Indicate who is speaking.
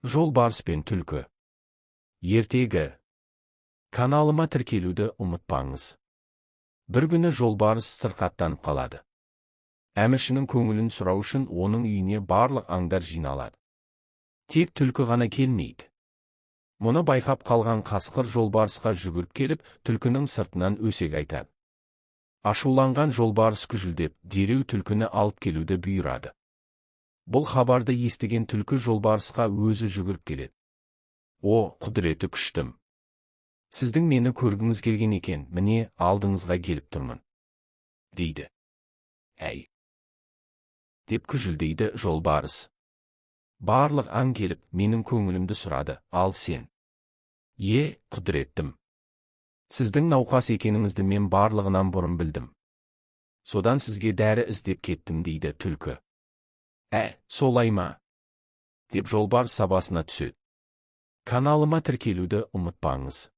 Speaker 1: Жолбарыс пен түлкі. Ертегі. Каналыма тіркелуді ұмытпаңыз. Бір күні жолбарыс сырқаттанып қалады. Әміршінің көңілін сұрау үшін оның үйіне барлық аңдар жиналады. Тек түлкі ғана келмейді. Мұны байқап қалған қасқыр жолбарысқа жүгіріп келіп, түлкінің сыртынан өсек айтады. Ашуланған жолбарыс күжілдеп, дереу түлкіні алып келуді бұйырады. Бұл хабарды естіген түлкі жолбарысқа өзі жүгіріп келеді. «О, құдіреті күштім! Сіздің мені көргіңіз келген екен, міне, алдыңызға келіп тұрмын», – дейді. «Әй!» – деп күжілдейді жолбарыс. «Барлық аң келіп, менің көңілімді сұрады, ал сен?» «Е, құдіреттім! Сіздің науқас екеніңізді мен барлығынан бұрын білдім. Содан сізге дәрі іздеп кеттім», – дейді түлкі. «Ә, солай ма?» – деп жолбарыс сабасына түседі. Каналыма тіркелуді ұмытпаңыз.